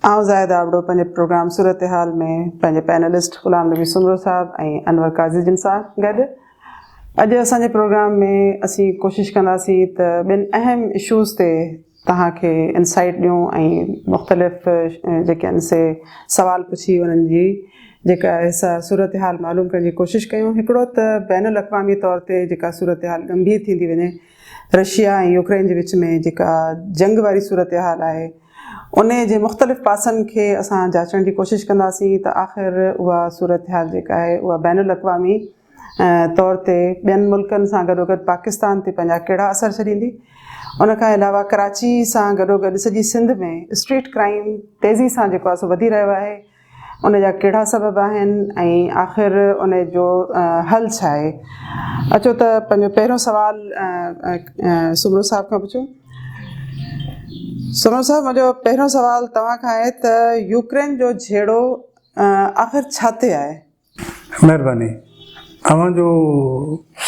آئون زاهد آبڙو پنهنجي پروگرام صورتحال ۾ پنهنجي پينلسٽ غلام نبي سومرو صاحب ۽ انور قاضي جن سان گڏ اڄ اسان جي پروگرام ۾ اسين ڪوشش ڪنداسين ته ٻن اهم اشوز تي توهان کي انسائيٽ ڏيون ۽ مختلف جيڪي آهن سي سوال پڇي انهن جي جيڪا آهي سا صورتحال معلوم ڪرڻ جي ڪوشش ڪيون. هڪڙو ته بين الاقوامي طور تي جيڪا صورتحال ڳنڀير ٿيندي وڃي رشيا ۽ يوڪرين جي وچ ۾ جيڪا جنگ واري صورتحال آهي انهي جي مختلف پاسن کي اسان جاچڻ جي ڪوشش ڪنداسين ته آخر اها صورتحال جيڪا آهي اها بين الاقوامي طور تي ٻين ملڪن سان گڏوگڏ پاڪستان تي پنهنجا ڪهڙا اثر ڇڏيندي. ان کان علاوه ڪراچي سان گڏوگڏ سڄي سنڌ ۾ اسٽريٽ ڪرائيم تيزي سان جيڪو آهي سو وڌي رهيو آهي ان جا ڪهڙا سبب آهن ۽ آخر ان جو حل ڇا آهي. اچو ته پنهنجو پهريون سوال سومرو صاحب کان پڇون. سومرو صاحب منهنجو پهريون سوال توهان کان آهي ته يوڪرين جو جهيڙو آخر ڇا تي آهي؟ مهرباني اوهان جو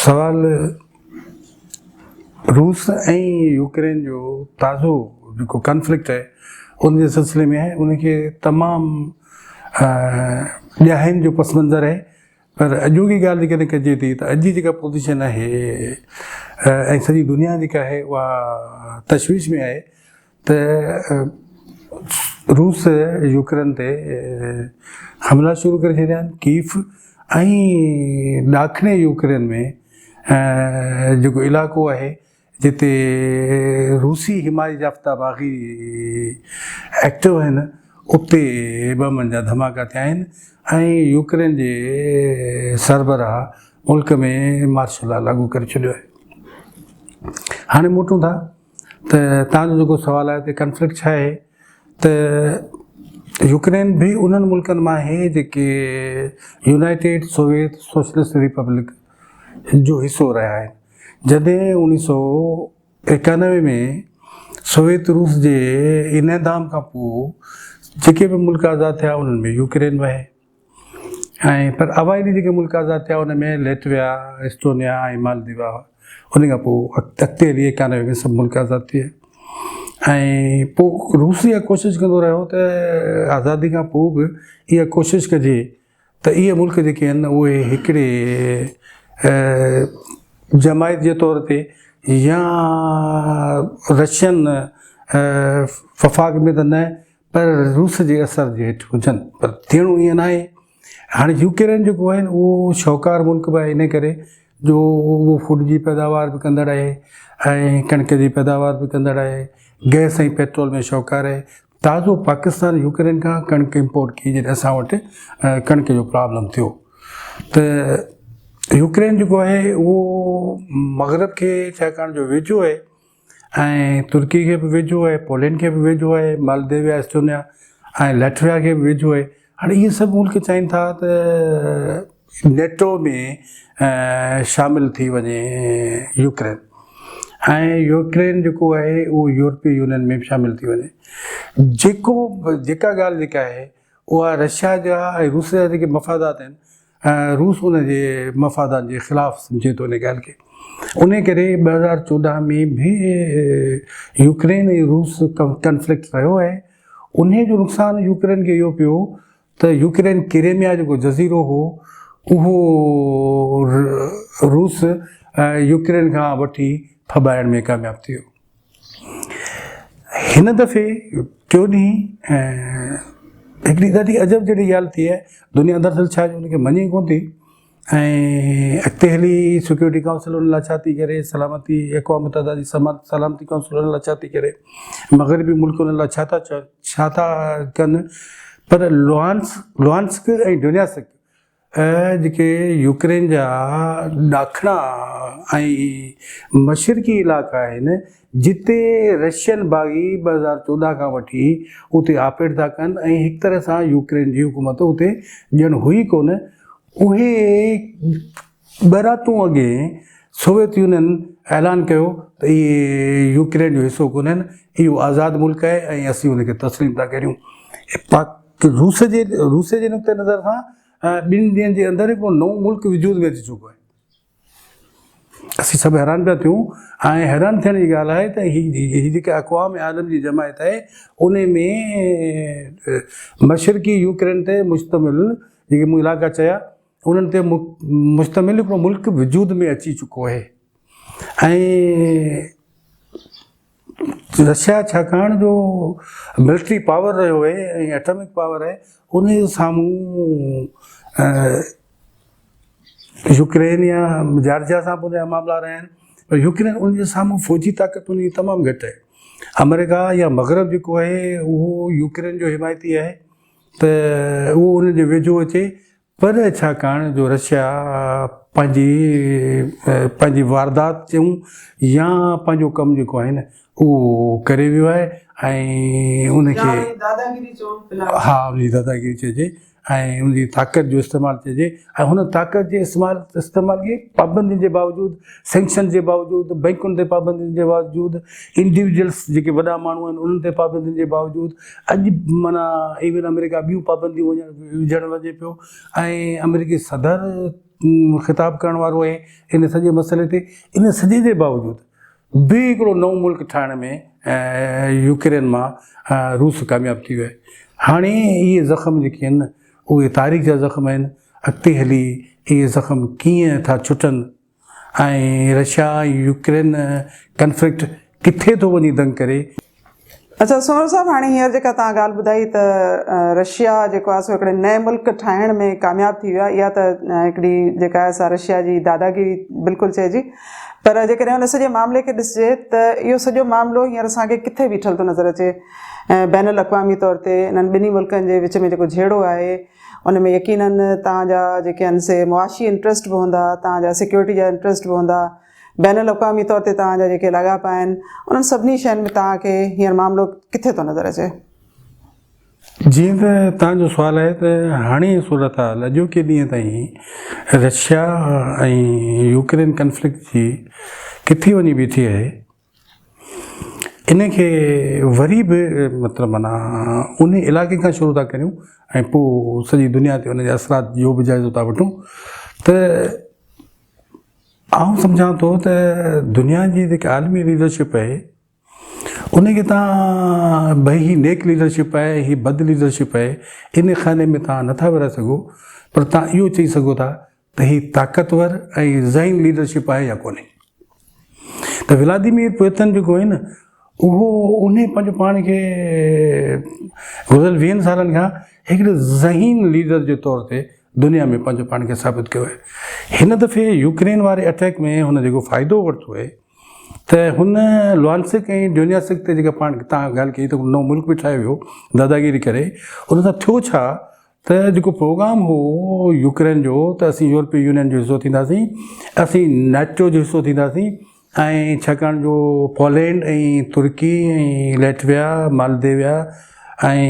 سوال روس ۽ يوڪرين جو تازو جيڪو ڪنفلڪٽ آهي ان جي سلسلي ۾ آهي ان کي تمام ڏهائين جو پس منظر آهي پر اڄوڪي ڳالهه جيڪڏهن ڪجي ٿي ته اڄ جي جيڪا پوزيشن آهي ۽ سڄي دنيا جيڪا آهي اها تشويش ۾ آهي ته روس يوڪرين تي حملا شروع ڪري ڇڏيا آهن، ڪيف ۽ ڏاکڻي يوڪرين ۾ جيڪو علائقو آهي جتي روسي حمايت يافته باغي ايڪٽو آهن اتي بمن جا ڌماڪا ٿيا آهن ۽ يوڪرين جي سربراهه ملڪ ۾ مارشل لا لاڳو ڪري ڇڏيو آهي. هاڻي موٽون ٿا ته توهان جو جيڪو سوال آهي ته ڪنفلڪٽ ڇا آهي ته يوڪرين به انهن ملڪن مان آهي جيڪي يونائيٽيڊ سوويت سوشلسٽ ريپبلڪ جو حصو رهيا آهن جڏهن اوڻيهه سو ايڪانوي ۾ سوويت روس جي انهدام کان پوء جيڪي به ملڪ آزاد ٿيا انهن ۾ يوڪرين به آهي ۽ پر اوائلي جيڪي ملڪ آزاد ٿيا ان ۾ ليٽويا، ايسٽونيا ۽ مالديوا هئا. ان کان پوء اڳتي هلي ايڪانوي ۾ سڀ ملڪ آزاد ٿي ويا ۽ پوء روس اها ڪوشش ڪندو رهيو ته آزادي کان پوء به اها ڪوشش ڪجي ته اهي ملڪ جيڪي آهن اهي هڪڙي جماعت جي طور تي يا رشين وفاق ۾ ته نه پر روس جي اثر جي هيٺ هجن پر ٿيڻو ائين ناهي. هاڻي يوڪرين جيڪو آهي اهو شاهوڪار ملڪ به آهي ان ڪري جو اهو فوڊ جي پيداوار به ڪندڙ آهي ۽ ڪڻڪ جي پيداوار به ڪندڙ آهي گئس ۽ پيٽرول ۾ شاهوڪار آهي تازو پاڪستان يوڪرين کان ڪڻڪ امپورٽ ڪئي جڏهن اسان وٽ ڪڻڪ جو پرابلم ٿيو ته يوڪرين جيڪو آهي اهو مغرب کي ڇاڪاڻ جو ويجهو آهي ۽ ترڪي کي به ويجهو آهي، پولينڊ کي به ويجهو آهي، مالديويا، ايسٽونيا ۽ ليٽويا کي به ويجهو آهي. هاڻي اهي سڀ ملڪ چاهين ٿا ته نيٽو ۾ شامل ٿي وڃي يوڪرين ۽ يوڪرين جيڪو آهي اهو يورپي يونين ۾ به شامل ٿي وڃي. جيڪو جيڪا ڳالهه جيڪا آهي اها رشيا جا ۽ روس جا جيڪي مفادات آهن روس ان جي مفادن جي خلاف سمجهي ٿو ان ڳالهه کي ان ڪري 2014 ۾ به يوڪرين ۽ روس ڪنفلڪٽ رهيو آهي ان جو نقصان يوڪرين کي اهو پيو ته يوڪرين ڪريميا جيڪو جزيرو هو اهو روس يوڪرين کان وٺي ڦٻائڻ ۾ ڪامياب ٿي ويو. هن دفعي ٽيون ڏينهن هڪڙي ڏاڍي عجب جهڙي ڳالهه ٿي آهي دنيا دراصل ڇا جو ان کي مڃي ڪونه ٿي ۽ اڳتي هلي سيڪيورٽي ڪائونسل ان لاء ڇا ٿي ڪري سلامتي اقوام متحده جي سلامتي ڪائونسل ان لاء ڇا ٿي ڪري مغربي ملڪ ان لاء ڇا ٿا ڇا ٿا ڪن پر لوهانس لوهانسڪ ۽ ڊونياسڪ ۽ جيڪي يوڪرين جا ڏاکڻا ۽ مشرقي علائقا آهن جتي رشين باغي 2014 کان وٺي اتي آپريٽ ٿا ڪن ۽ هڪ طرح سان يوڪرين جي حڪومت اتي ڄڻ هئي ڪونه اهي ٻه راتون اڳي سوويت يونين اعلان ڪيو ته اهي يوڪرين جو حصو ڪونهن اهو آزاد ملڪ آهي ۽ اسين ان کي تسليم ٿا ڪريون پاڪ روس جي روس جي نقطه نظر سان ٻن ڏينهن جي اندر هڪڙو نئون ملڪ وجود ۾ اچي چڪو آهي. اسين سڀ حيران پيا ٿيون ۽ حيران ٿيڻ جي ڳالهه آهي ته هي هي جيڪا اقوام عالم جي جماعت آهي ان ۾ مشرقي يوڪرين تي مشتمل جيڪي مون علائقا چيا انهن تي مشتمل هڪڙو ملڪ وجود ۾ اچي چڪو آهي ۽ رشيا ڇاڪاڻ جو ملٽري پاور رهيو آهي ۽ ايٽمڪ پاور آهي ان جي سامهون يوڪرين يا جارجيا سان به ان جا معاملا رهيا آهن پر يوڪرين ان جي سامهون فوجي طاقت ان جي تمام گهٽ آهي آمريڪا يا مغرب جيڪو آهي اهو يوڪرين جو حمايتي آهي ته اهو ان جي ويجهو اچي پر ڇاڪاڻ جو رشيا پنهنجي پنهنجي واردات چئون يا پنهنجو ڪم جيڪو آهي نه اهو ڪري ويو آهي ۽ ان کي ها ان جي داداگيري چئجي ۽ ان جي طاقت جو استعمال چئجي ۽ هن طاقت جي استعمال استعمال کي پابندين جي باوجود سينڪشن جي باوجود بئنڪن تي پابندين جي باوجود انڊيويجلس جيڪي وڏا ماڻهو آهن انهن تي پابندين جي باوجود اڄ معنيٰ ايون آمريڪا ٻيون پابنديون وڃڻ وجهڻ وڃي پيو ۽ آمريڪي صدر خطاب ڪرڻ وارو آهي ان سڄي مسئلي تي ان سڄي جي باوجود به هڪڙو نئون ملڪ ٺاهڻ ۾ يوڪرين مان روس ڪامياب ٿي ويو آهي. هاڻي اهي زخم جيڪي آهن نه اهي تاريخ جا زخم آهن اڳتي هلي اهي زخم ڪيئن ٿا ڇٽن ۽ رشيا ۽ يوڪرين ڪنفلڪٽ ڪٿي ٿو وڃي دنگ ڪري. اڇا سومرو صاحب هاڻي هينئر جيڪا توهان ڳالهه ٻڌائي ته رشيا جيڪو آهي سو هڪڙي نئين ملڪ ٺاهڻ ۾ ڪامياب ٿي ويو آهي اها ته هڪڙي جيڪا آهي سا رشيا جي داداگيري بلڪل چئجي پر جيڪڏهن ان سڄي معاملي کي ڏسجي ته اهو سڄو معاملو هينئر اسان کي ڪٿي بيٺل ٿو نظر اچي بين الاقوامي طور تي انهن ٻنهي ملڪن جي وچ ۾ جيڪو جهيڙو آهي ان ۾ يقينن توهان جا جيڪي آهن سي معاشي انٽرسٽ به هوندا توهان جا سيڪيورٽي جا انٽرسٽ به هوندا بين الاقوامي طور تي توهان جا جيڪي لاڳاپا آهن انهن سڀني شين ۾ توهان کي هينئر معاملو ڪٿي ٿو نظر اچي؟ جيئن ته توهان جو سوال آهي ته هاڻي صورتحال اڄوڪي ڏينهن تائين رشيا ۽ يوڪرين ڪنفلڪٽ جي ڪٿي وڃي بيٺي آهي ان کي وري به مطلب معنيٰ ان علائقي کان شروع ٿا ڪريون ۽ پوء سڄي دنيا تي ان جي اثرات جو به جائزو ٿا وٺون ته آئون سمجهان ٿو ته دنيا جي جيڪا عالمي ليڊرشپ آهي ان کي تان ڀئي هي نيڪ ليڊرشپ آهي هي بد ليڊرشپ آهي ان خاني ۾ تان نٿا ورهائي سگهو پر تان اهو چئي سگهو ٿا ته هي طاقتور ۽ ذهين ليڊرشپ آهي يا ڪونهي ته ولاديمير پوتن جيڪو آهي نه اهو انهي پنهنجو پاڻ کي گذريل ويهن سالن کان هڪڙي ذهين ليڊر جي طور تي دنيا ۾ پنهنجو پاڻ کي ثابت ڪيو آهي. هن دفعي يوڪرين واري اٽيڪ ۾ هن جيڪو فائدو ورتو آهي ته هن لوانسڪ ۽ ڊونياسڪ تي جيڪا پاڻ تان ڳالهه ڪئي ته نئون ملڪ به ٺاهيو ويو داداگيري ڪري ان سان ٿيو ڇا ته جيڪو پروگرام هو يوڪرين جو ته اسين يورپي يونين جو حصو ٿينداسين اسين نيٽو جو حصو ٿينداسين ۽ ڇاڪاڻ جو پولينڊ ۽ ترڪي ۽ ليٽويا، مالديويا ۽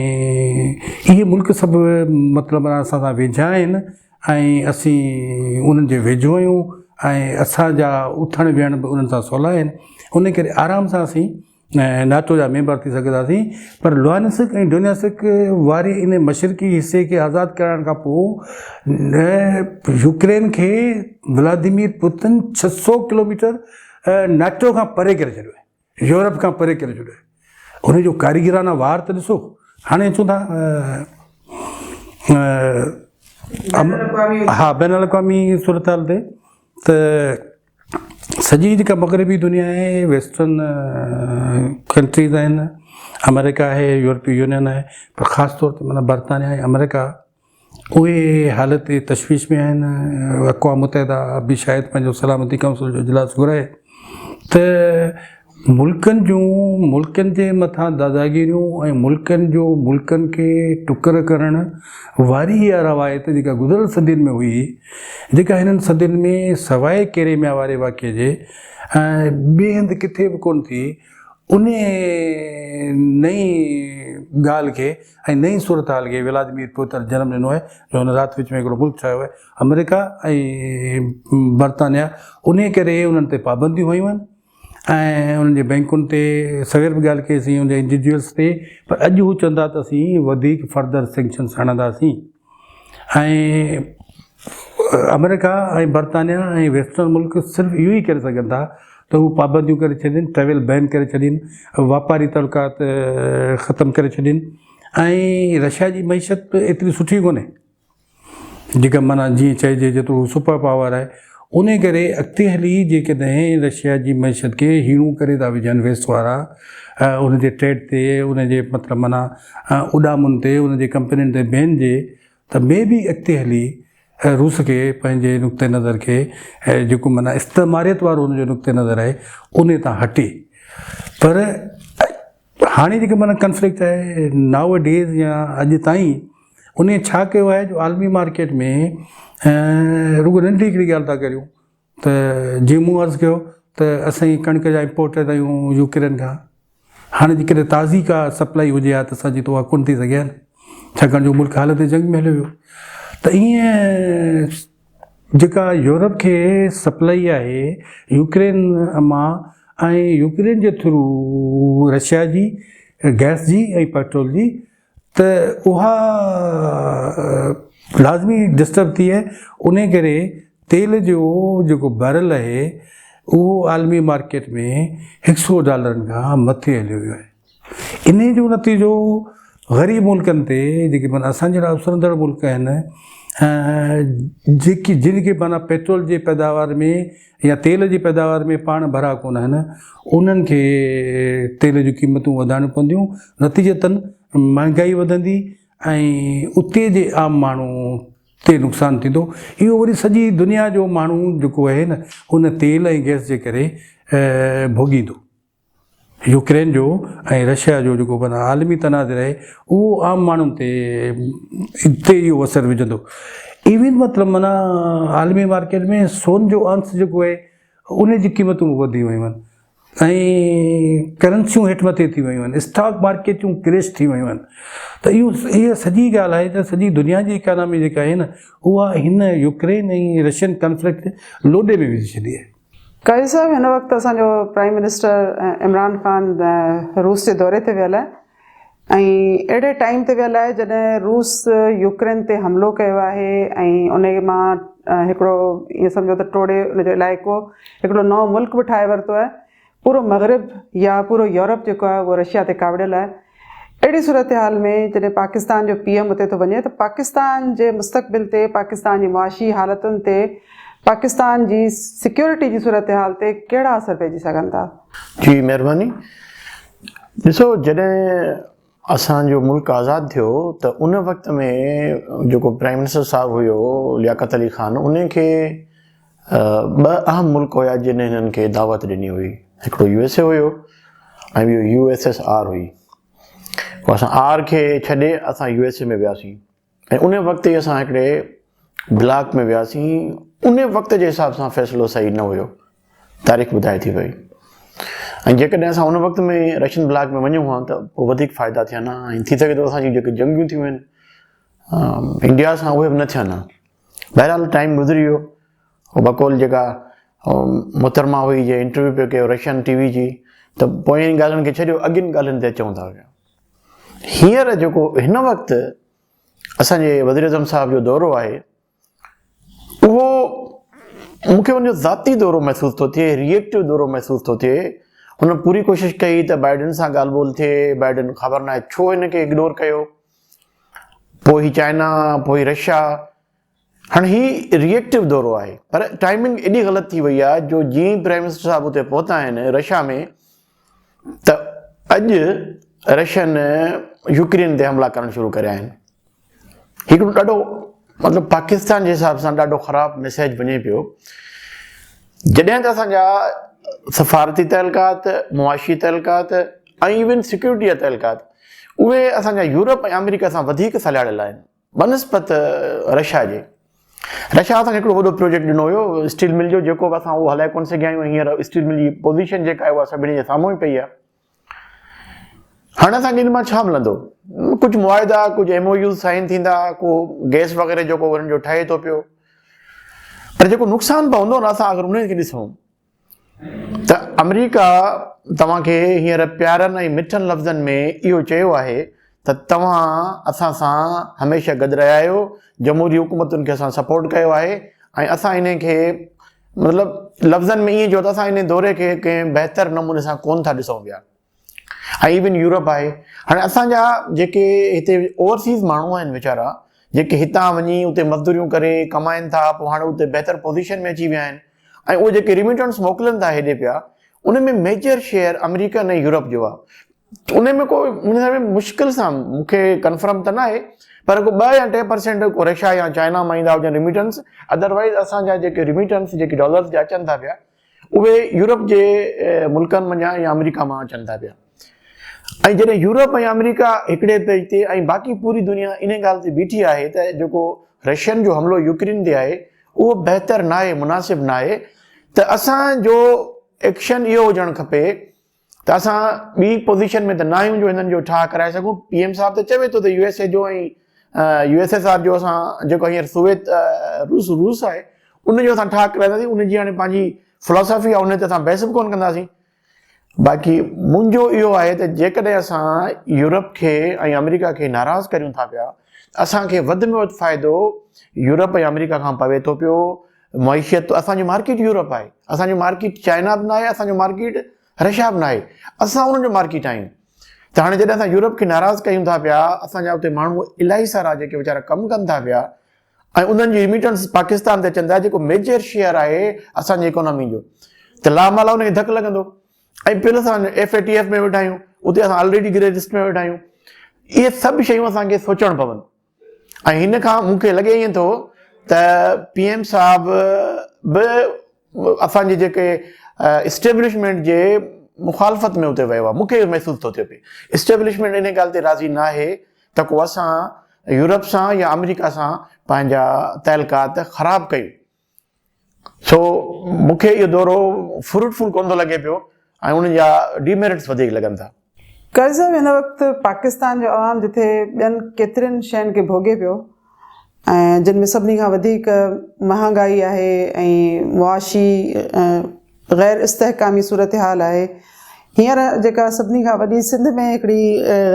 اهي ملڪ سڀ مطلب اسان سان ويجها آهن ۽ اسين انهن جي ويجهو آهيون ۽ اسان جا اٿڻ ويهڻ به انهن سان سولا آهن ان ڪري آرام سان اسين ناٽو جا ميمبر ٿي سگهنداسين پر لوهانسڪ ۽ ڊونياسڪ واري ان مشرقي حصي کي آزاد ڪرائڻ کان پوء يوڪرين کي ولاديمير پوتن 600 ڪلوميٽر ناٽو کان پري ڪري ڇڏيو آهي يورپ کان پري ڪري ڇڏيو آهي ان جو ڪاريگرانه وار ته ڏسو هاڻي اچون ٿا ها بين الاقوامي صورتحال تي ته سڄي جيڪا مغربي دنيا آهي ويسٽرن ڪنٽريز آهن آمريڪا آهي يورپي يونين آهي پر خاص طور تي معنيٰ برطانيا ۽ آمريڪا اهي حالت تشويش ۾ آهن اقوام متحده به شايد پنهنجو سلامتي ڪائونسل جو اجلاس گهرائي ته ملڪن جون ملڪن جي مٿان داداگيريون ۽ ملڪن جو ملڪن کي ٽڪر ڪرڻ واري اها روايت جيڪا گذريل صدين ۾ هئي، جيڪا هنن صدين ۾ سواء ڪريميا واري واقعي جي ۽ ٻئي هنڌ ڪٿي به ڪونه ٿي، انهي نئين ڳالهه کي ۽ نئين صورتحال کي ولاديمير پوتن جنم ڏنو آهي جو هن رات وچ ۾ هڪڙو ملڪ ٺاهيو آهي. آمريڪا ۽ برطانيا انهي ڪري انهن تي پابنديون هنيون آهن. ۽ انهن جي بئنڪن تي سوير به ڳالهه ڪئي سين ان جي انڊيويجوئلس تي پر اڄ هو چوندا ته اسين وڌيڪ فردر سينڪشنس هڻنداسين ۽ آمريڪا ۽ برطانيا ۽ ويسٽرن ملڪ صرف اهو ئي ڪري سگهن ٿا ته هو پابنديون ڪري ڇڏين، ٽريول بين ڪري ڇڏين، واپاري تعلقات ختم ڪري ڇڏين ۽ رشيا جي معيشت به ايتري سٺي ڪونهي جيڪا معنيٰ جيئن چئجي جيترو هو سپر پاور آهي انهي ڪري اڳتي هلي جيڪڏهن رشيا جي معيشت کي هيڻو ڪري ٿا وجهن ويسٽ وارا ان جي ٽريڊ تي ان جي مطلب معنيٰ اڏامن تي ان جي ڪمپنين تي بين جي ته مي بي اڳتي هلي روس کي پنهنجي نقطه نظر کي جيڪو معنيٰ استعماريت وارو ان جو نقطه نظر آهي انهي تان هٽي پر هاڻي جيڪي معنيٰ ڪنفلڪٽ آهي ناو ڊيز يا اڄ تائين انهي ڇا ڪيو آهي جو عالمي مارڪيٽ ۾ رڳو ننڍي هڪڙي ڳالهه ٿا ڪريون ته جيئن مون عرض ڪيو ته اسين ڪڻڪ جا امپورٽر آهيون يوڪرين کان هاڻي جيڪڏهن تازي ڪا سپلائي هجي ها ته اسان جي ته اها ڪونه ٿي سگهي ها نه ڇاڪاڻ جو ملڪ حالت جنگ ۾ هليو ويو ته ائين جيڪا يورپ کي سپلائي آهي يوڪرين مان ۽ يوڪرين جي ٿرو رشيا جي گئس جي ۽ پيٽرول جي ته اها لازمي ڊسٽرب ٿي آهي انهي ڪري تيل جو جيڪو بيرل آهي اهو عالمي مارڪيٽ ۾ هڪ سو ڊالرن کان مٿي هليو ويو آهي انهي جو نتيجو غريب ملڪن تي جيڪي معنيٰ اسان جهڙا اسرندڙ ملڪ آهن جيڪي جن کي معنيٰ پيٽرول جي پيداوار ۾ يا تيل جي پيداوار ۾ پاڻ ڀرا ڪونه آهن انهن کي تيل جون قيمتون وڌائڻيون پونديون نتيجتن مهانگائي وڌندي ۽ اتي جي عام ماڻهو تي نقصان ٿيندو اهو وري سڄي دنيا جو ماڻهو جيڪو آهي نه ان تيل ۽ گئس جي ڪري ڀوڳيندو. يوڪرين جو ۽ رشيا جو جيڪو معنيٰ عالمي تناظر آهي اهو عام ماڻهن تي تي اهو اثر وجهندو ايون مطلب معنيٰ عالمي مارڪيٽ ۾ سون جو اونس جيڪو آهي ان جي قيمتون به وڌي ويون آهن ۽ ڪرنسيون هيٺ مٿي ٿي ويون آهن اسٽاڪ مارڪيٽون ڪريش ٿي ويون آهن ته اهو اها سڄي ڳالهه آهي ته سڄي دنيا جي اڪانامي جيڪا آهي نه اها هن يوڪرين ۽ رشين ڪانفلڪٽ لوڏي ۾ وجهي ڇڏي آهي. قاضي صاحب هن وقت اسان جو پرائيم منسٽر عمران خان روس جي دوري تي ويل آهي ۽ اهڙي ٽائيم تي ويل آهي جڏهن روس يوڪرين تي حملو ڪيو آهي ۽ ان مان هڪڙو ائين سمجهو ته ٽوڙي ان جو علائقو هڪڙو نئون ملڪ به ٺاهي ورتو آهي پورو مغرب يا پورو يورپ جيڪو آهي اهو رشيا تي ڪاوڙيل آهي اهڙي صورتحال ۾ جڏهن پاڪستان جو پي ايم اتي ٿو وڃي ته پاڪستان جي مستقبل تي، پاڪستان جي معاشي حالتن تي، پاڪستان جي سيڪيورٽي جي صورتحال تي ڪهڙا اثر پئجي سگهن ٿا؟ جي مهرباني. ڏسو جڏهن اسان جو ملڪ آزاد ٿيو ته ان وقت ۾ جيڪو پرائم منسٽر صاحب هيو لياقت علي خان ان کي ٻه اهم ملڪ هيا جن هنن کي دعوت ڏني هئي هڪڙو يو ايس اي هيو ۽ ٻيو يو ايس ايس آر هئي پوء اسان آر کي ڇڏي اسان يو ايس اي ۾ وياسين ۽ ان وقت ئي اسان هڪڙي بلاڪ ۾ وياسين ان وقت جي حساب سان فيصلو صحيح نه هيو تاريخ ٻڌائي ٿي پئي ۽ جيڪڏهن اسان ان وقت ۾ رشين بلاڪ ۾ وڃون ها ته پوء وڌيڪ فائدا ٿين ها ۽ ٿي سگهي ٿو اسان جون جيڪي جنگيون ٿيون آهن انڊيا سان اهي به نه ٿين ها بهرحال ٽائيم گذري ويو او بقول جيڪا محترمه هئي جي انٽرويو پيو ڪيو رشين ٽي وي جي ته پوئين ڳالهين کي ڇڏيو اڳين ڳالهين تي اچون ٿا پيا هينئر جيڪو هن وقت اسانجي وزير اعظم صاحب جو دورو آهي اهو مونکي ان جو ذاتي دورو محسوس ٿو ٿئي ريئيڪٽو دورو محسوس ٿو ٿئي هن پوري ڪوشش ڪئي ته بائيڊن سان ڳالهه ٻولهه ٿئي بائيڊن خبر ناهي ڇو هن کي اگنور ڪيو پوء هي چائنا پوء هي رشيا هاڻي هي ريئيڪٽو دورو آهي پر ٽائمنگ ايڏي غلط ٿي وئي آهي جو جيئن ئي پرائم منسٽر صاحب اتي پهتا آهن رشيا ۾ ته اڄ رشين يوڪرين تي حملا ڪرڻ شروع ڪريا آهن هڪڙو ڏاڍو مطلب پاڪستان جي حساب سان ڏاڍو خراب ميسيج وڃي پيو جڏهن ته اسان جا سفارتي تعلقات معاشي تعلقات ۽ ايون سيڪيورٽي جا تعلقات اهي اسان جا يورپ ۽ آمريڪا سان وڌيڪ سلهاڙيل آهن بنسبت رشيا جي. رشيا اسان کي هڪڙو وڏو پروجيڪٽ ڏنو هيو اسٽيل مل جو جيڪو به اسان اهو هلائي ڪونه سگهيا آهيون هينئر اسٽيل مل جي پوزيشن جيڪا آهي اها سڀني جي سامهون ئي پئي آهي. هاڻي اسان کي ان مان ڇا ملندو؟ ڪجهه معاهدا ڪجهه ايم او يوز سائن ٿيندا ڪو گئس وغيره جيڪو انهن جو ٺهي ٿو پيو پر جيڪو نقصان پوندو نه اسان اگر انهن کي ڏسون ته آمريڪا توهان کي هينئر پيارن ۽ مٺن لفظن ۾ اهو چيو آهي ته توهان اسان سان هميشه گڏ رهيا آهيو، جمهوري حڪومتن کي اسان سپورٽ ڪيو آهي ۽ اسان انهي کي مطلب لفظن ۾ ائين چئو ته اسان انهي دوري کي ڪنهن بهتر نموني سان ڪون ٿا ڏسون پيا ۽ ايون يورپ آهي هاڻي اسان جا جيڪي هتي اوورسيز ماڻهو آهن ويچارا جيڪي هتان وڃي اتي مزدوريون ڪري ڪمائن ٿا پوء هاڻي اتي بهتر پوزيشن ۾ اچي ويا آهن ۽ اهي جيڪي ريميٽنس موڪلن ٿا هيڏي پيا ان ۾ ميجر شيئر آمريڪن ۽ يورپ جو آهي ان ۾ ڪو منهنجي خيال ۾ مشڪل سان مونکي ڪنفرم ته ناهي پر ڪو 2 يا 3% ڪو رشيا يا چائنا مان ايندا هجن ريميٽنس ادروائز اسان جا جيڪي ريميٽنس جيڪي ڊالرز جا اچن ٿا پيا اهي يورپ جي ملڪن منجهان يا آمريڪا مان اچن ٿا پيا ۽ جڏهن يورپ ۽ آمريڪا هڪڙي پيج تي ۽ باقي پوري دنيا ان ڳالهه تي بيٺي آهي ته جيڪو رشين جو حملو يوڪرين تي آهي اهو بهتر ناهي مناسب ناهي ته اسان جو ايڪشن اهو هجڻ کپي ته اسان ٻي پوزيشن ۾ ته ناهيون جو هنن جو ٺاهه ڪرائي سگهون پي ايم صاحب ته چوي ٿو ته يو ايس اي جو ۽ يو ايس ايس آر جو اسان جيڪو هينئر سوويت روس روس آهي ان جو اسان ٺاهه ڪرائينداسين ان جي هاڻي پنهنجي فلاسافي آهي ان تي اسان بحث به ڪونه ڪنداسين باقي منهنجو اهو آهي ته جيڪڏهن اسان يورپ کي ۽ آمريڪا کي ناراض ڪريون ٿا پيا اسان کي وڌ ۾ وڌ فائدو يورپ ۽ آمريڪا کان پوي ٿو پيو معيشت اسان جو مارڪيٽ يورپ آهي اسان جو مارڪيٽ چائنا به ناهي اسان جو مارڪيٽ رشيا به ناهي اسان انهن جو مارڪيٽ آهيون ته هاڻي جڏهن اسان يورپ کي ناراض ڪيون ٿا پيا اسان جا اتي ماڻهو الاهي سارا جيڪي ويچارا ڪم ڪن ٿا پيا ۽ انهن جي ريميٽنس پاڪستان تي اچن ٿا جيڪو ميجر شيئر آهي اسان جي اڪانامي جو ته لا مالا ان کي ڌڪ لڳندو ۽ پل اسان ايف اي ٽي ايف ۾ ويٺا آهيون اتي اسان آلريڊي گري لسٽ ۾ ويٺا آهيون اهي سڀ شيون اسان کي سوچڻ پون ۽ هن کان مون کي لڳي ائين ٿو ته پي ايم صاحب به اسان جي جيڪي اسٽيبلشمينٽ جي مخالفت ۾ اتي ويو آهي مون کي اهو محسوس ٿو ٿئي پئي اسٽيبلشمينٽ ان ڳالهه تي راضي ناهي ته ڪو اسان يورپ سان يا آمريڪا سان پنهنجا تعلقات خراب ڪيون سو مون کي اهو دورو فروٽفل ڪونه ٿو لڳي پيو ۽ ان جا ڊيميرٽس وڌيڪ لڳن ٿا. قاضي صاحب هن وقت پاڪستان جو عوام جتي ٻين ڪيترين شين کي ڀوڳي پيو ۽ جن ۾ سڀني کان وڌيڪ مهانگائي آهي ۽ معاشي غير استحڪامي صورتحال آهي هينئر جيڪا سڀني کان وڏي سنڌ ۾ هڪڙي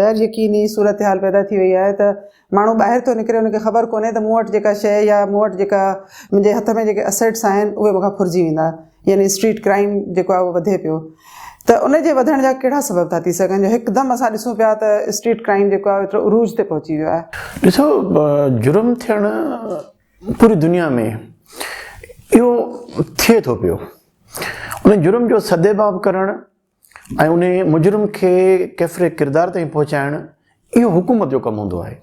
غير يقيني صورتحال پيدا ٿي وئي آهي ته ماڻهو ٻاهر ٿو نڪري ان کي خبر ڪونهي ته مون وٽ جيڪا شيء يا مون وٽ جيڪا منهنجي هٿ ۾ جيڪي اسيٽس آهن اهي مون کان ڦرجي ويندا يعني اسٽريٽ ڪرائيم جيڪو آهي اهو وڌي پيو ته ان جي وڌڻ جا ڪهڙا سبب ٿا ٿي سگهن جو هڪدم اسان ڏسون پيا ته اسٽريٽ ڪرائيم جيڪو آهي ايترو عروج تي پهچي ويو آهي. ڏسو جرم ٿيڻ پوري دنيا ۾ اهو ٿئي ٿو پيو ان جرم جو سدباب ڪرڻ ۽ انهي مجرم کي ڪيفر ڪردار تائين پهچائڻ اهو حڪومت جو ڪم هوندو آهي.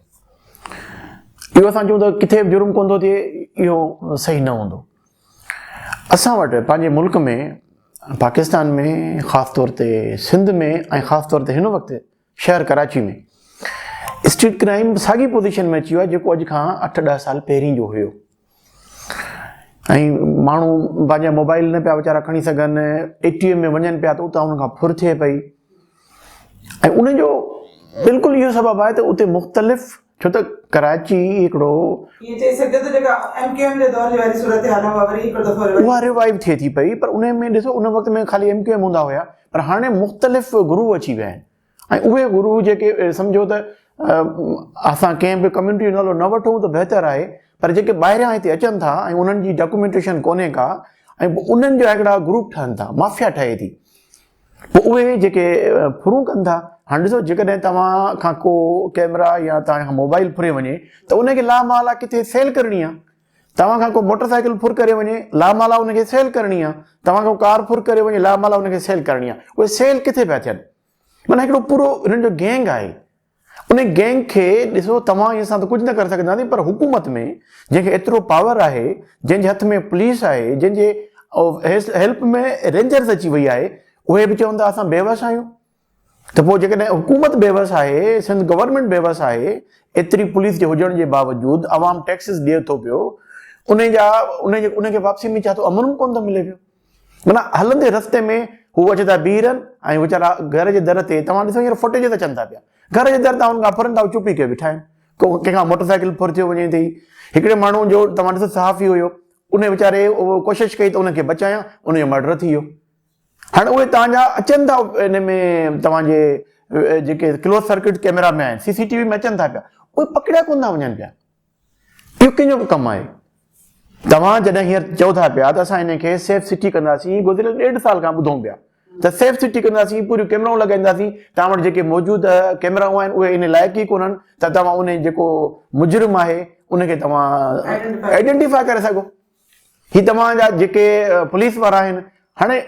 اهو اسان چئون ته ڪٿي به جرم ڪونه ٿو ٿئي اهو صحيح نه هوندو. اسان وٽ پنهنجي ملڪ ۾ پاڪستان ۾ خاص طور تي سنڌ ۾ ۽ خاص طور تي هن وقت شهر ڪراچي ۾ اسٽريٽ ڪرائيم ساڳي پوزيشن ۾ اچي ويو آهي جيڪو اڄ کان 8 10 سال پهرين جو هيو. ۽ ماڻهو پنهنجا موبائل نه پيا ويچارا کڻي سگهن اي ٽي ايم ۾ وڃن پيا ته اتان انهن کان ڦر ٿئي پئي ۽ ان جو بلڪل اهو سبب آهي ته اتي مختلف ڇو ته ڪراچي هڪڙو ائين چئي سگهجي ٿو جيڪا ايم ڪيو ايم جي دور جي واري صورتحال آهي اها وري هڪڙو دفعو روايت اها ريوائيو ٿئي ٿي پئي پر ان ۾ ڏسو ان وقت ۾ خالي ايم ڪيو ايم هوندا هيا پر هاڻي مختلف گروه اچي ويا آهن ۽ اهي گرو جيڪي سمجهو ته اسان ڪنهن به ڪميونٽي جو نالو نه وٺون ته بهتر آهي پر جيڪي ٻاهريان هتي اچن ٿا ۽ انهن جي ڊاڪومينٽيشن ڪونهي ڪا ۽ پوء انهن جا هڪڙا گروپ ٺهن ٿا مافيا ٺهي ٿي پوء اهي جيڪي ڦرون ڪن ٿا هاڻي ڏسو جيڪڏهن توهان کان ڪو ڪيمرا يا توهان کان موبائل ڦري وڃي ته ان کي لا محالا ڪٿي سيل ڪرڻي آهي توهان کان ڪو موٽر سائيڪل ڦر ڪري وڃي لا محالا ان کي سيل ڪرڻي آهي توهان کان ڪار ڦر ڪري وڃي لا محالا ان کي سيل ڪرڻي آهي اهي سيل ڪٿي پيا ٿين معنيٰ هڪڙو پورو هنن جو گينگ آهي ان گينگ کي ڏسو توهان ۽ اسان ته ڪجهه نه ڪري سگهنداسين پر حڪومت ۾ جنهن کي ايترو پاور آهي جنهن جي هٿ ۾ پوليس آهي جنهن جي هيلپ ۾ رينجرز اچي وئي آهي اهي به چون ٿا اسان بيوس آهيون ته پوء جيڪڏهن حڪومت بيوس آهي سنڌ گورنمينٽ بيوس آهي ايتري پوليس جي هجڻ جي باوجود عوام ٽيڪسز ڏئي ٿو پيو ان جا ان جي ان کي واپسي ۾ ڇا ٿو امن ڪونه ٿو ملي پيو معنيٰ هلندي رستي ۾ هو اچي ٿا بيهي رهن ۽ ويچارا گهر جي در تي توهان ڏسو هينئر فوٽيجز اچن ٿا پيا گهر جي در تان هن کان ڦرن ٿا هو چپ ئي ڪيو بيٺا آهن ڪو ڪنهن کان موٽر سائيڪل ڦر ٿيو وڃي ٿي هڪڙي ماڻهو جو توهان ڏسو صحافي هيو ان ويچاري ڪوشش ڪئي ته ان کي بچايان ان جو مرڊر ٿي ويو هاڻي اهي توهان جا اچن ٿا ان ۾ توهان جي جيڪي ڪلوز سرڪٽ ڪيمرا ۾ آهن سي سي ٽي وي ۾ اچن ٿا پيا اهي پڪڙيا ڪونه ٿا وڃن پيا اهو ڪنهن جو ڪم آهي؟ توهان جڏهن هينئر چئو ٿا پيا ته اسان ان کي سيف سٽي ڪنداسين، گذريل ڏيڍ سال کان ٻڌون پيا ته سيف سٽي ڪنداسين، پوريون ڪيمرائون لڳائينداسين، توهان وٽ جيڪي موجوده ڪيمرائون آهن اهي ان لائق ئي ڪونهن ته توهان ان جيڪو مجرم آهي ان کي توهان آئيڊينٽيفاء ڪري سگهو. هي توهان جا جيڪي پوليس وارا آهن، هاڻي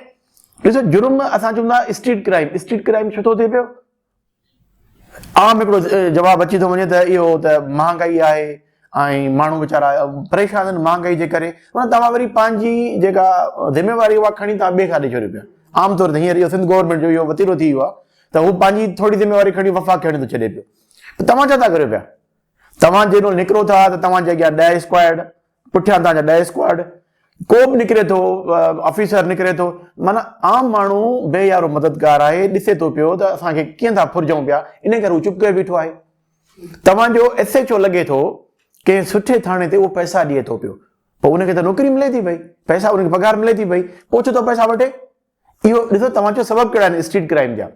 ڏسو جرم اسان چون ٿا اسٽريٽ ڪرائيم، اسٽريٽ ڪرائيم ڇو ٿو ٿئي پيو؟ عام هڪڙو جواب اچي ٿو وڃي ته اهو ته مهانگائي آهي ۽ ماڻهو ويچارا پريشان آهن مهانگائي جي ڪري. معنيٰ توهان وري پنهنجي جيڪا ذميواري اها کڻي توهان ٻئي کان ڏئي ڇڏيو پيا. عام طور تي هينئر اهو سنڌ گورنمينٽ جو اهو وتيرو ٿي ويو آهي ته هو پنهنجي ٿوري ذميواري کڻي وفاق کي هڻي ٿو ڇڏي پيو. توهان ڇا ٿا ڪريو پيا؟ توهان جيڏو نڪرو ٿا ته توهان جي اڳيان 10 اسڪواڊ، پٺيان توهان جا 10 اسڪواڊ، ڪو به نڪري ٿو آفيسر نڪري ٿو، معنيٰ عام ماڻهو بي يارو مددگار آهي، ڏسي ٿو پيو ته اسان کي ڪيئن ٿا ڦرجون پيا، ان ڪري هو چپ ڪري بيٺو آهي. توهان جو ايس ايڇ او لڳي ٿو ڪنهن سٺي ٿاڻي تي اهو پئسا ڏئي ٿو پيو، پوء ان کي ته نوڪري ملي ٿي پئي، پئسا ان کي پگهار ملي ٿي پئي، پوء ڇو ٿو پئسا وٺي؟ اهو ڏسو توهان چيو سبب ڪهڙا آهن اسٽريٽ ڪرائيم جا.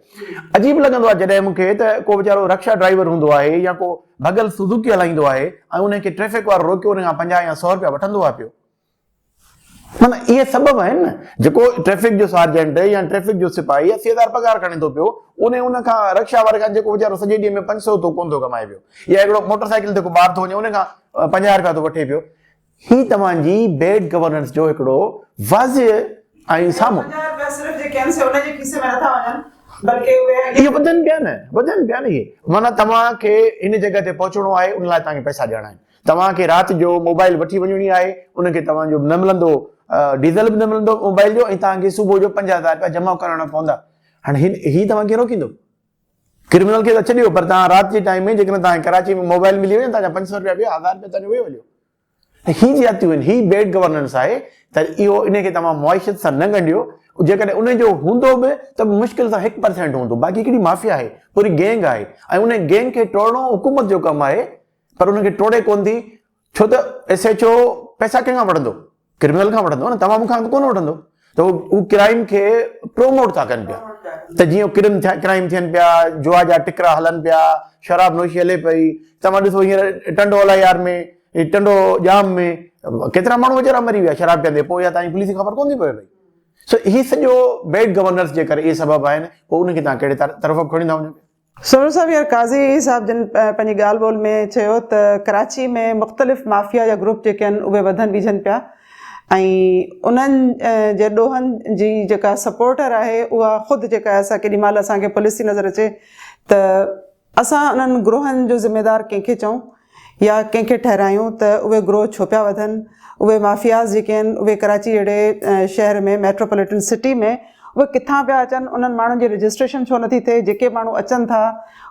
عجيب لڳندو آهي جڏهن مون کي ته ڪو ويچارو رڪشا ڊرائيور هوندو آهي يا ڪو ڀڳل سوزوڪي هلائيندو آهي ۽ ان کي ٽريفڪ وارو روڪيو ان کان 50 يا 100 روپيا وٺندو آهي پيو. معنيٰ اهي سبب آهن نه جيڪو ٽريفڪ جو سارجنٽ يا ٽريفڪ جو سپاهي 80,000 پگهار کڻي ٿو پيو ان ان کان رڪشا واري کان جيڪو ويچارو سڄي ڏينهن ۾ 500 ٿو ڪونه ٿو ڪمائي پيو يا هڪڙو موٽر سائيڪل تي ڪو ٻار ٿو وڃي ان کان 50 روپيا ٿو وٺي پيو. هي توهان جي بيڊ گورننس جو هڪڙو واضح ۽ سامهون. 50 رپيا صرف جيڪي آهن سي ان جي کيسي ۾ نٿا وڃن بلڪه اهي اڳيان. اهي وڌن پيا نه، وڌن پيا نه اهي. معنيٰ توهان کي هن جڳهه تي پهچڻو آهي ان لاء توهان کي پئسا ڏيڻا آهن. توهان کي رات جو موبائل وٺي وڃڻي آهي ان کي توهان جو نه ملندو ڊيزل به نه ملندو موبائل جو ۽ توهان کي صبح جو 50,000 رپيا جمع ڪرائڻا پوندا. هاڻي هي توهان کي روڪيندو؟ ڪرمنل کي ته ڇڏيو پر توهان رات جي ٽائيم ۾ جيڪڏهن توهان کي ڪراچي ۾ موبائل ملي وڃي توهان جا 500 رپيا ويا 1000 رپيا توهان جو ويو هليو. ته هي زيادتيون آهن، هي بيڊ گورننس آهي ته اهو انهي کي توهان معيشت سان نه ڳنڍيو، جيڪڏهن انهي جو هوندو به ته به مشڪل سان 1% هوندو، باقي هڪڙي مافيا آهي، پوري گينگ آهي ۽ انهي گينگ کي ٽوڙڻو حڪومت جو ڪم آهي پر انهن کي ٽوڙي ڪونه ٿي، ڇو ته ايس ايڇ او پئسا ڪنهن کان وٺندو؟ ڪرمنل کان وٺندو نه، توهان مون کان ته ڪونه وٺندو ته هو ڪرائيم کي پروموٽ ٿا ڪن پيا ته جيئن ڪرم ڪرائيم ٿين پيا، جوا جا ٽڪرا هلن پيا، شراب نوشي هلي پئي، توهان ڏسو هينئر ٽنڊو الهيار ۾ ٽنڊو ڄام ۾ ڪيترا ماڻهو ويچارا مري ويا شراب پيئندي، پوء اها توهان جي پوليس کي خبر ڪونه ٿي پوي پئي. سو هي سڄو بيڊ گورننس جي ڪري اهي سبب آهن، پوء ان کي توهان ڪهڙي طرف به کڻي ٿا وڃو پيا. سرور صاحب يار قاضي صاحب جن پنهنجي ڳالهه ٻولهه ۾ چيو ته ڪراچي ۾ مختلف مافيا جا گروپ جيڪي آهن اهي وڌن ويجهن پيا ۽ انهن جي ڏوهن جي جيڪا سپورٽر آهي اها خود جيڪا آهي سا ڪيڏي مهل اسان کي پوليس ٿي نظر اچي ته اسان انهن گروهن جو ذميوار ڪنهن کي چئون يا ڪنهن کي ٺهرايون ته اهي گروهه ڇو پيا وڌن، اهي مافياز جيڪي آهن اهي ڪراچي جهڙي شهر ۾ ميٽروپوليٽن سٽي ۾ اهي ڪٿان پيا اچن، انهن ماڻهن جي رجسٽريشن ڇو نٿي ٿئي، جيڪي ماڻهو اچن ٿا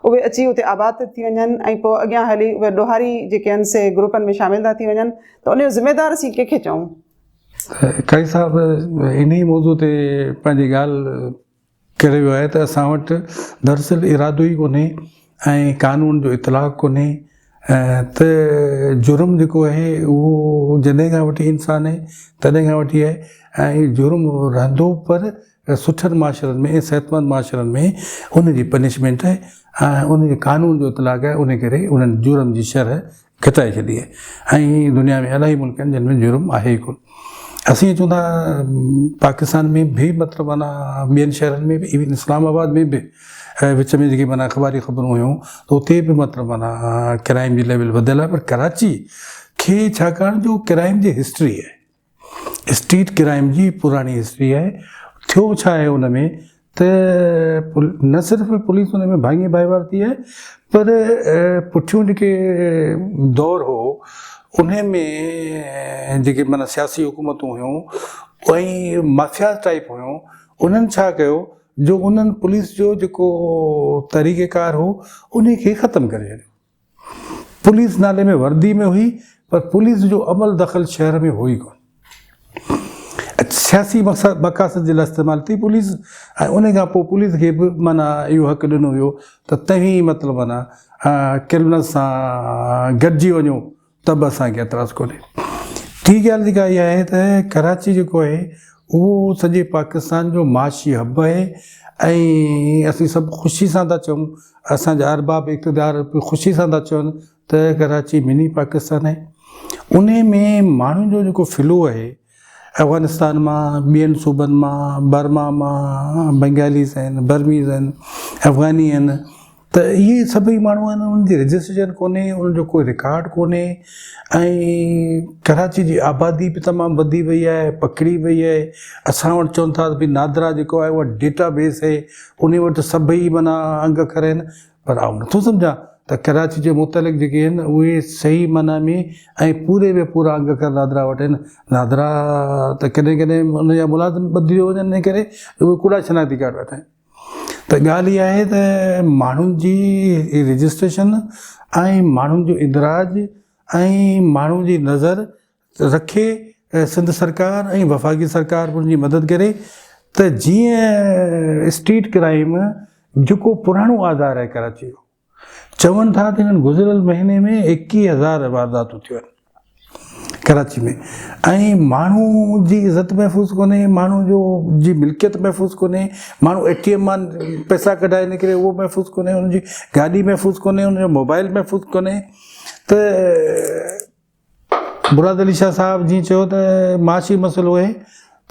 اهي اچي اتي آباد ٿا ٿي وڃن ۽ پوء اڳيان هلي اهي ڏوهاري جيڪي آهن سي گروپن ۾ شامل ٿا ٿي وڃن ته ان جو ذميدار اسين ڪنهن کي چئون؟ قاضي صاحب انهي موضوع تي پنهنجي ڳالهه ڪري ويو آهي ته اسان وٽ دراصل ارادو ئي ڪونهي ۽ قانون جو اطلاق ڪونهي ته جرم جيڪو آهي اهو جڏهن کان وٺي انسان آهي تڏهن کان وٺي آهي ۽ جرم رهندو پر سٺن معاشرن ۾ صحتمند معاشرن ۾ ان جي پنشمينٽ آهي ۽ ان جي قانون جو اطلاق آهي ان ڪري انهن جرم جي شرح گهٽائي ڇڏي آهي ۽ دنيا ۾ الاهي ملڪ آهن جن ۾ جرم آهي ئي ڪونه. اسين چون ٿا پاڪستان ۾ به مطلب معنيٰ ٻين شهرن ۾ به ايون اسلام آباد ۾ به وچ ۾ جيڪي معنيٰ اخباري خبرون هيون ته اتي به مطلب معنيٰ ڪرائم جي ليول وڌيل آهي پر ڪراچي کي ڇاڪاڻ جو ڪرائم جي هسٽري آهي اسٽريٽ ڪرائم جي پراڻي هسٽري آهي ٿيو ڇا آهي ان ۾ ته نه صرف پوليس ان ۾ ڀاڱي ڀائيوار ٿي آهي پر پٺيون جيڪي دور هو ان ۾ جيڪي معنيٰ سياسي حڪومتون هيون ۽ مافيا ٽائپ هيون انهن ڇا ڪيو جو انهن پوليس جو جيڪو طريقه ڪار هو ان کي ختم ڪري ڇڏيو پوليس نالي ۾ وردي ۾ هئي پر پوليس جو عمل دخل شهر ۾ هو ئي ڪونه. سياسي مقصد مقاصد جي لاء استعمال ٿي پوليس ۽ ان کان پوء پوليس کي به معنيٰ اهو حق ڏنو ويو ته توهين مطلب معنيٰ ڪرمنل سان گڏجي وڃو ته به اسان کي اعتراض ڪونهي. ٽين ڳالهه جيڪا اها آهي ته ڪراچي جيڪو آهي اهو سڄي پاڪستان جو معاشي حب آهي ۽ اسين سڀ خوشي سان ٿا چئون اسان جا ارباب اقتدار به خوشي سان ٿا چون ته ڪراچي مني پاڪستان آهي. انهي ۾ ماڻهن جو جيڪو فلو آهي افغانستان مان، ٻين صوبن مان، برما مان، بنگاليز آهن، برميز آهن، افغاني آهن ته اهي سڀئي ماڻهو آهن انهن جي رجسٽريشن ڪونهي، انهن جو ڪوئي رڪارڊ ڪونهي ۽ ڪراچي جي آبادي به تمام وڌي وئي آهي، پکڙي وئي آهي. اسان وٽ چون ٿا ته ڀئي نادرا جيڪو آهي اها ڊيٽا بيس آهي، انهي وٽ سڀئي معنيٰ انگ اکر آهن پر آئون نٿو سمجهان ته ڪراچي جي متعلق جيڪي آهن اهي صحيح معنيٰ ۾ ۽ پوري ۾ پورا انگ اکر نادرا وٽ آهن. نادرا ته ڪڏهن ڪڏهن ان جا ملازم بدلجي وڃن ان ڪري اهي ڪوڙا شناختي ڪارڊ وٺن. ته ڳالهه اها آهي ته ماڻهن جي رجسٽريشن ۽ ماڻهن جو اندراج ۽ ماڻهن جي نظر رکي سنڌ سرڪار ۽ وفاقي سرڪار به ان جي مدد ڪري ته جيئن اسٽريٽ ڪرائيم جيڪو پراڻو آزار آهي ڪراچي جو چون ٿا ته هنن گذريل مهيني ۾ 21 هزار وارداتون ٿيون آهن ڪراچي ۾ ۽ ماڻهو جي عزت محفوظ ڪونهي ماڻهو جو جي ملڪيت محفوظ ڪونهي ماڻهو اي ٽي ايم مان پئسا ڪڍائي نڪري اهو محفوظ ڪونهي ان جي گاڏي محفوظ ڪونهي ان جو موبائل محفوظ ڪونهي ته مراد علي شاهه صاحب جيئن چيو ته معاشي مسئلو آهي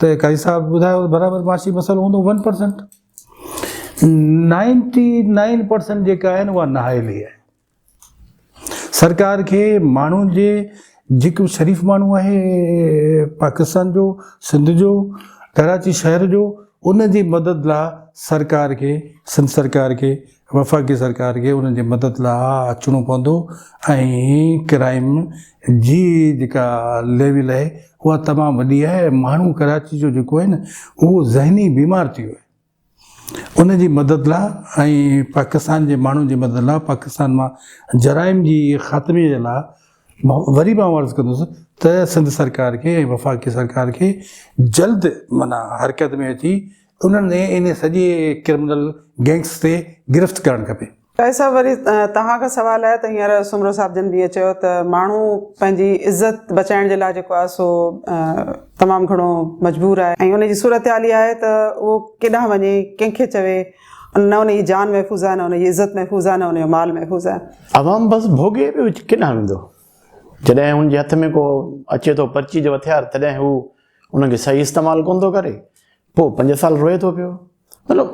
ته قاضي صاحب ٻڌايو ته برابر معاشي مسئلو هوندو ون پرسنٽ 99 پرسنٽ جيڪا آهن اها نااهلي آهي سرڪار کي ماڻهن جي جيڪو شريف ماڻهو آهي پاڪستان جو سنڌ جو ڪراچي شهر جو ان جي مدد لاء سرڪار کي سنڌ سرڪار کي وفاقي سرڪار کي انهن جي مدد لاء اچڻو پوندو ۽ ڪرائيم جي جيڪا ليول آهي اها تمام وڏي آهي ۽ ماڻهو ڪراچي جو جيڪو آهي نه اهو ذهني بيمار ٿي ويو آهي ان جي مدد لاء ۽ پاڪستان جي ماڻهن جي مدد لاء پاڪستان مان جرائم جي خاتمي جي لاء وري به آئون عرض ڪندس ته سنڌ سرڪار کي ۽ وفاقي سرڪار کي جلد معنيٰ حرڪت ۾ اچي انهن ان سڄي ڪرمنل گينگس تي گرفت ڪرڻ کپي. قائد صاحب وري توهان کان سوال آهي ته هينئر سومرو صاحب جن به ائين چيو ته ماڻهو پنهنجي عزت بچائڻ جي لاء جيڪو آهي سو تمام گهڻو مجبور آهي ۽ ان جي صورتحال اها آهي ته اهو ڪيڏانهن وڃي ڪنهن کي چوي نه ان جي جان محفوظ آهي نه ان جي عزت محفوظ آهي نه ان جو مال محفوظ آهي. عوام بس ڀوڳي پيو ڪيڏانهن ويندو جڏهن هن جي هٿ ۾ ڪو اچي ٿو پرچي جو هٿيار تڏهن هو ان کي صحيح استعمال ڪونه ٿو ڪري پوء پنج سال روئي ٿو پيو مطلب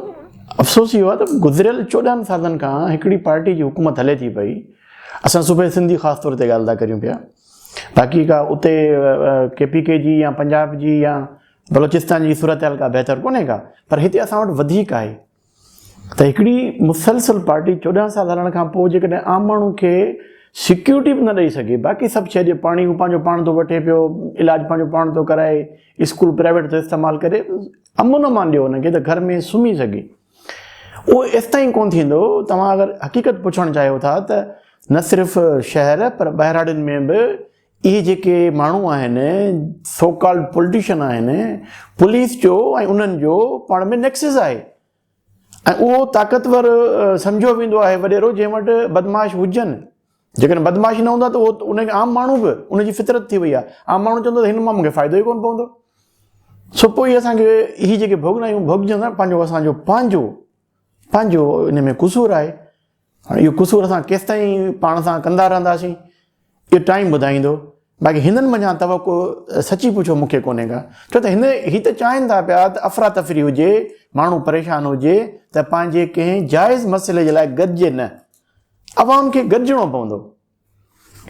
افسوس اهو آهي ته گذريل 14 سالن کان هڪڙي پارٽي جي حڪومت هلي ٿي پئي اسان صوبي سنڌ جي خاص طور تي ڳالهه ٿا ڪريون پيا باقي ڪا اتي ڪي پي ڪي جي يا پنجاب جي يا بلوچستان جي صورتحال ڪا بهتر ڪونهي ڪا پر هتي اسان وٽ وڌيڪ آهي ته هڪڙي مسلسل پارٽي 14 سال هلڻ کان پوء جيڪڏهن عام ماڻهو کي سيڪيورٽي به نه ڏئي سگهي باقي سڀ شيء جي پاڻي هو پنهنجو پاڻ ٿو وٺي پيو علاج پنهنجو پاڻ ٿو ڪرائي اسڪول پرائيويٽ ٿو استعمال ڪري امن امان ڏيو هن کي ته گهر ۾ سمهي سگهي اهو ايستائين ڪونه ٿيندو توهان اگر حقيقت پڇڻ چاهيو ٿا ته نه صرف شهر پر ٻهراڙين ۾ به اهي جيڪي ماڻهو آهن سو ڪالڊ پوليٽيشن آهن پوليس جو ۽ انهن جو پاڻ ۾ نيڪسز آهي ۽ اهو طاقتور سمجهيو ويندو آهي وڏيرو جنهن وٽ بدمعاش هجن جيڪڏهن بدمعاش نه هوندا ته اهو ان کي عام ماڻهو به ان جي فطرت ٿي وئي آهي عام ماڻهو چوندو ته هن مان مونکي فائدو ئي ڪونه پوندو سو پوء اسانکي هي جيڪي ڀوڳنايون ڀوڳجن ٿا پنهنجو اسانجو پنهنجو پنهنجو ان ۾ قصور آهي هاڻي اهو قصور اسان ڪيستائين پاڻ سان ڪندا رهنداسين اهو ٽائيم ٻڌائيندو باقي هنن منجهان توقع سچي پڇو مون کي ڪونهي ڪا ڇو ته هن هي ته چاهين ٿا پيا ته افراتفري هجي ماڻهو پريشان هجي ته پنهنجي ڪنهن جائز مسئلي جي لاء گڏجي نه عوام کي گڏجڻو پوندو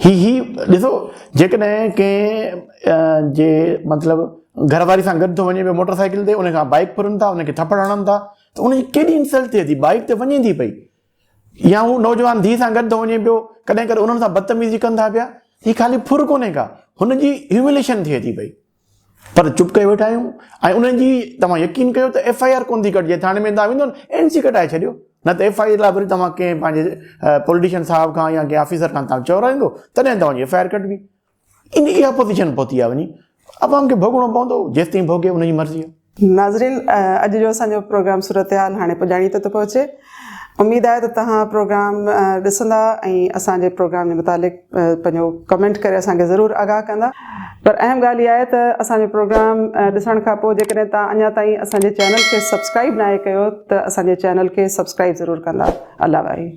هي هي ڏسو جيڪڏهن ڪنهن جي مطلب گهر واري سان گڏ ٿو وڃي پيو موٽر سائيڪل تي ان کان بائيڪ ڦرن ٿا ان کي ٿپڙ هڻن ٿا ته ان جي ڪيڏي انسلٽ ٿئي ٿي بائيڪ ته وڃي ٿي پئي يا هو نوجوان ڌيء سان گڏ ٿو وڃي پيو ڪڏهن ڪڏهن انهن سان بدتميزي ڪن ٿا پيا هي خالي ڦر ڪونهي ڪا هن جي هيومليشن ٿئي ٿي پئي پر چپ ڪري ويٺا آهيون ۽ انهن جي توهان يقين ڪيو ته ايف I R ڪونه ٿي ڪٽجي ٿاڻي ۾ توهان ويندو اين سي ڪٽائي ڇڏيو نه ته ايف I R لاء وري توهان ڪنهن پنهنجي پوليٽيشن صاحب کان يا ڪنهن آفيسر کان توهان چورائيندو تڏهن توهان جي ايف I R ڪٽبي ان اها پوزيشن پهتي آهي وڃي عوام کي ڀوڳڻو پوندو جيستائين ڀوڳي ان جي مرضي آهي. ناظرين اڄ جو اسان جو پروگرام صورتحال هاڻي پڄاڻي تي ٿو پهچي اميد آهي ته توهان پروگرام ڏسندا ۽ اسان جي پروگرام جي متعلق پنهنجو ڪمينٽ ڪري اسان کي ضرور آگاهه ڪندا پر اهم ڳالهه اها آهي ته اسان جو پروگرام ڏسڻ کان پوء جيڪڏهن توهان اڃا تائين اسان جي چينل کي سبسڪرائب ناهي ڪيو ته اسان جي چينل کي سبسڪرائب ضرور ڪندا الله واري.